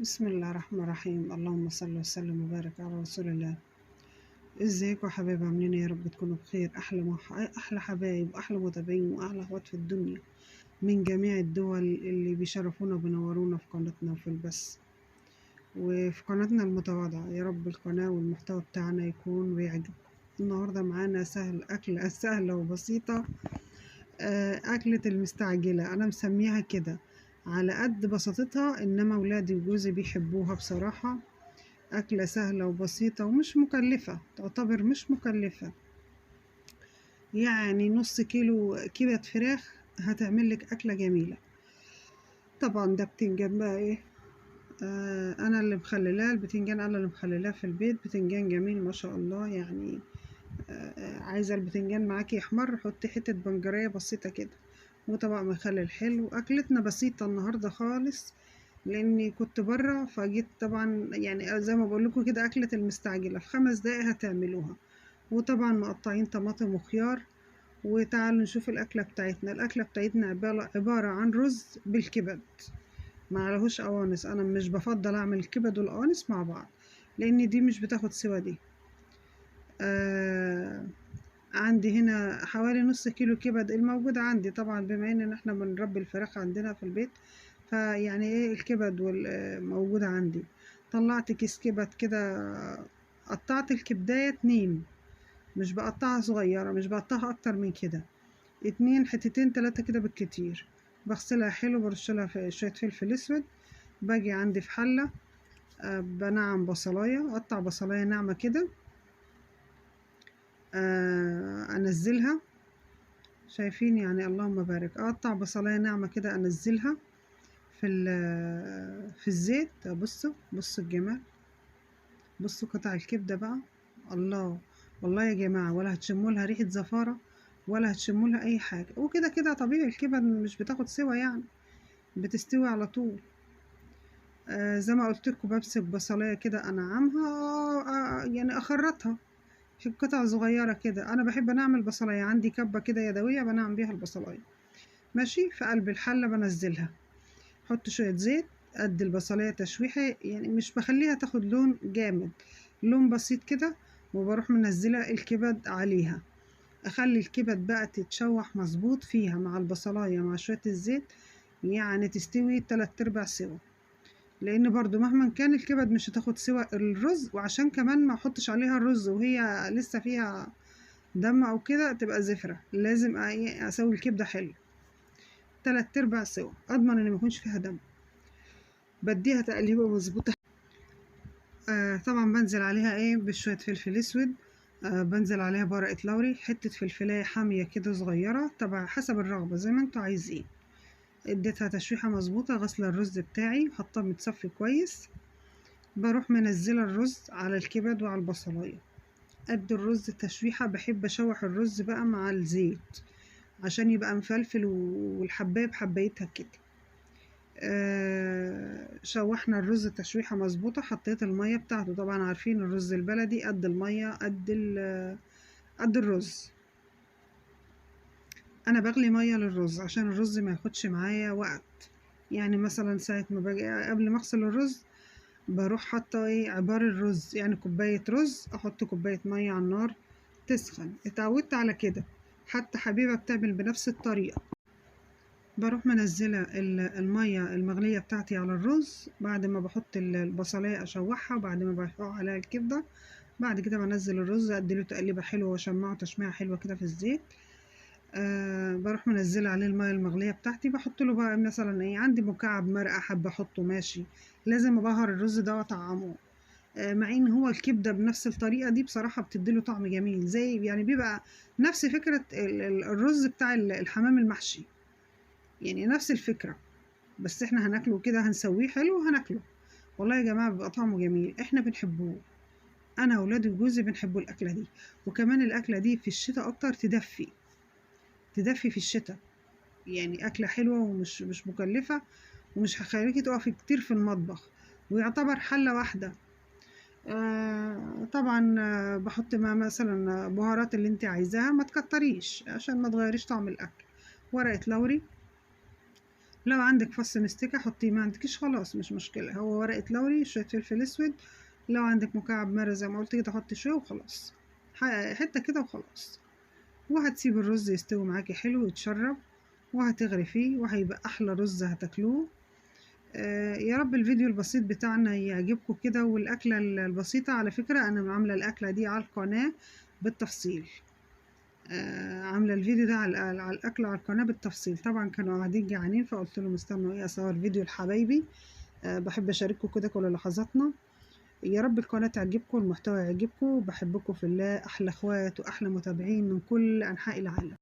بسم الله الرحمن الرحيم. اللهم صل وسلم وبارك على رسول الله. ازيكم يا حبايب؟ عاملين ايه؟ يا رب تكونوا بخير. احلى حبايب واحلى متابعين واحلى اخوات في الدنيا من جميع الدول اللي بيشرفونا وبينورونا في قناتنا وفي البث وفي قناتنا المتواضعة. يا رب القناة والمحتوى بتاعنا يكون بيعجبكم. النهاردة معانا سهل أكلة سهلة وبسيطة، أكلة المستعجلة، أنا مسميها كده على قد بساطتها، إنما ولادي وجوزي بيحبوها بصراحة. أكلة سهلة وبسيطة ومش مكلفة، تعتبر مش مكلفة. يعني نص كيلو كبد فراخ هتعمل لك أكلة جميلة. طبعا ده بتنجان بقى إيه، أنا اللي مخللاه البتنجان، أنا اللي مخللاه في البيت. بتنجان جميل ما شاء الله، يعني عايزة البتنجان معاكي يحمر حطي حتة بنجرية بسيطة كده، وطبق مخلل حلو. أكلتنا بسيطة النهاردة خالص لأني كنت برا، فجيت طبعا يعني زي ما بقول لكم كده أكلة المستعجلة في 5 دقايق هتعملوها. وطبعا مقطعين طماطم وخيار. وتعالوا نشوف الأكلة بتاعتنا. الأكلة بتاعتنا عبارة عن رز بالكبد، ما عليهوش قوانص. أنا مش بفضل أعمل الكبد والقوانص مع بعض لأن دي مش بتاخد سوا دي. عندي هنا حوالي نص كيلو كبد الموجود عندي، طبعا بما ان احنا بنربي الفراخ عندنا في البيت، فيعني ايه الكبد موجودة عندي. طلعت كيس كبد كده، قطعت الكبداية 2، مش بقطعها صغيرة، مش بقطعها اكتر من كده، 2 حتتين 3 كده بالكتير. بغسلها حلو، برشلها في شوية فلفل اسود. باجي عندي في حلة، بنعم بصلاية، اقطع بصلاية ناعمة كده، انزلها. شايفين يعني، اللهم بارك. اقطع بصلايه ناعمة كده انزلها في الزيت. بصوا بصوا الجمال، بصوا قطع الكبده بقى، الله والله يا جماعة، ولا هتشموا لها ريحه زفاره ولا هتشموا لها اي حاجة. وكده كده طبيعي الكبد مش بتاخد سوا، يعني بتستوي على طول. زي ما قلت لكم بمسك بصلايه كده انعمها، يعني اخرطها في قطع صغيرة كده. أنا بحب أنعمل بصلاية، عندي كبة كده يدوية بنعم بيها البصلاية. ماشي، في قلب الحلة بنزلها، حط شوية زيت قد البصلاية تشويحة، يعني مش بخليها تاخد لون جامد، لون بسيط كده، وبروح منزلة الكبد عليها. أخلي الكبد بقى تتشوح مظبوط فيها مع البصلاية مع شوية الزيت، يعني تستوي 3/4 سوا، لان برضو مهما كان الكبد مش هتاخد سوى الرز. وعشان كمان ما احطش عليها الرز وهي لسه فيها دم او كده تبقى زفرة، لازم اسوي الكبدة حلو 3/4 سوا، اضمن ان ما يكونش فيها دم. بديها تقليبه مظبوطة. طبعا بنزل عليها ايه بشوية فلفل اسود، بنزل عليها بورقه لوري، حتة فلفلايه حامية كده صغيرة، طبعا حسب الرغبة زي ما انتوا عايزين. اديتها تشويحه مظبوطة، غسله الرز بتاعي حطاه متصفي كويس. بروح منزله الرز على الكبد وعلى البصلايه. قد الرز تشويحه، بحب اشوح الرز بقى مع الزيت عشان يبقى مفلفل والحبايه بحبايتها كده. شوحنا الرز تشويحه مظبوطة، حطيت المية بتاعته. طبعا عارفين الرز البلدي قد المية قد الرز. انا بغلي مية للرز عشان الرز ما ياخدش معايا وقت، يعني مثلا ساعة ما باجي قبل ما اغسل الرز بروح حاطه ايه عبار الرز، يعني كوباية رز احط كوباية مية على النار تسخن. اتعودت على كده، حتى حبيبه بتعمل بنفس الطريقة. بروح منزله المية المغليه بتاعتي على الرز بعد ما بحط البصلايه اشوحها، وبعد ما بحط عليها الكبده، بعد كده بنزل الرز اديله تقليبه حلوة واشمعه تشميعه حلوة كده في الزيت. بروح منزله عليه المية المغليه بتاعتي. بحط له بقى مثلا ايه، عندي مكعب مرقه حابة احطه ماشي، لازم ابهر الرز ده واطعمه. مع ان هو الكبده بنفس الطريقة دي بصراحة بتديله طعم جميل، زي يعني بيبقى نفس فكرة الرز بتاع الحمام المحشي، يعني نفس الفكرة، بس احنا هناكله كده، هنسويه حلو وهناكله. والله يا جماعة بيبقى طعمه جميل، احنا بنحبوه، انا واولادي وجوزي بنحبوا الاكلة دي. وكمان الاكلة دي في الشتاء اكتر، تدفي تدفي في الشتاء، يعني أكلة حلوة ومش مش مكلفة، ومش هخليكي تقفي كتير في المطبخ، ويعتبر حلة واحدة. طبعا بحط ما مثلا بهارات اللي انت عايزاها، ما تكتريش عشان ما تغيريش طعم الأكل. ورقة لوري، لو عندك فص مستكه حطيه، ما عندكيش خلاص مش مشكلة، هو ورقة لوري شوية فلفل اسود، لو عندك مكعب مرق زي ما قلت كده حطي شوية وخلاص، حتة كده وخلاص. وهتسيب الرز يستوي معاكي حلو ويتشرب، وهتغرفيه وهيبقى احلى رز هتاكلوه. يا رب الفيديو البسيط بتاعنا يعجبكم كده، والاكله البسيطة على فكرة انا عامله الاكلة دي على القناة بالتفصيل، عامله الفيديو ده على الاكل على القناة بالتفصيل. طبعا كانوا قاعدين جعانين فقلت لهم استنوا ايه اصور فيديو لحبايبي، بحب اشارككم كده كل لحظاتنا. يا رب القناة تعجبكم، المحتوى يعجبكم. بحبكم في الله، احلى اخوات واحلى متابعين من كل انحاء العالم.